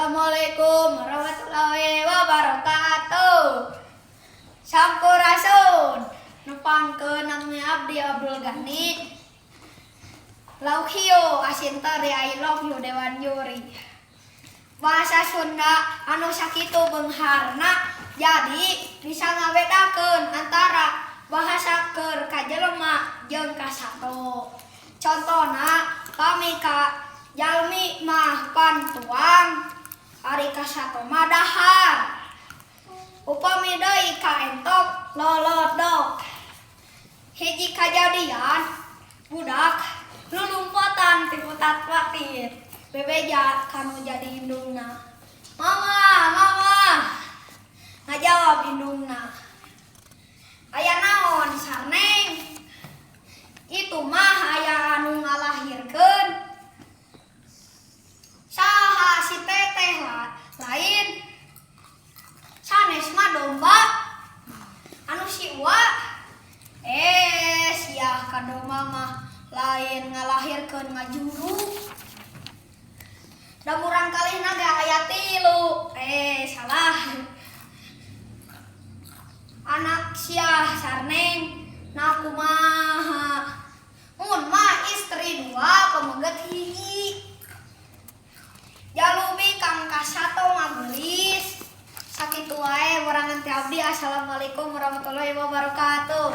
Assalamualaikum warahmatullahi wabarakatuh. Sampurasun. Nepangkeun, nami abdi Abdul Gani. Lauk hiu asin teri, I love you Dewan Juri. Bahasa Sunda anu sakitu beungharna, jadi bisa ngabedakeun antara bahasa keur ka jelema jeung ka sato. Contona, pami ka jalmi mah pan tuang, ari ka sato mah dahar. Upami deui ka entok, lolodok. Hiji kajadian, budak lulumpatan ti putat-patit, bebeja kanu jadi indungna, "Mama, mama!" Ngajawab indungna, "Aya naon, Sarneng?" "Itu mah aya anu ngalahirkeun." "Saha?" "Si teteh lah." "Lain, sanes mah domba anu si Uwa." "Eh, sia ka domba mah lain ngalahirkeun, ngajuru da murangkalihna ge aya tilu." Eh, salah anak sia, Sarneng. Nah, kumaha mun mah istri dua, pameget hiji? Jalubi kang kasato mah geulis. Sakitu wae werangan ti abdi. Assalamualaikum warahmatullahi wabarakatuh.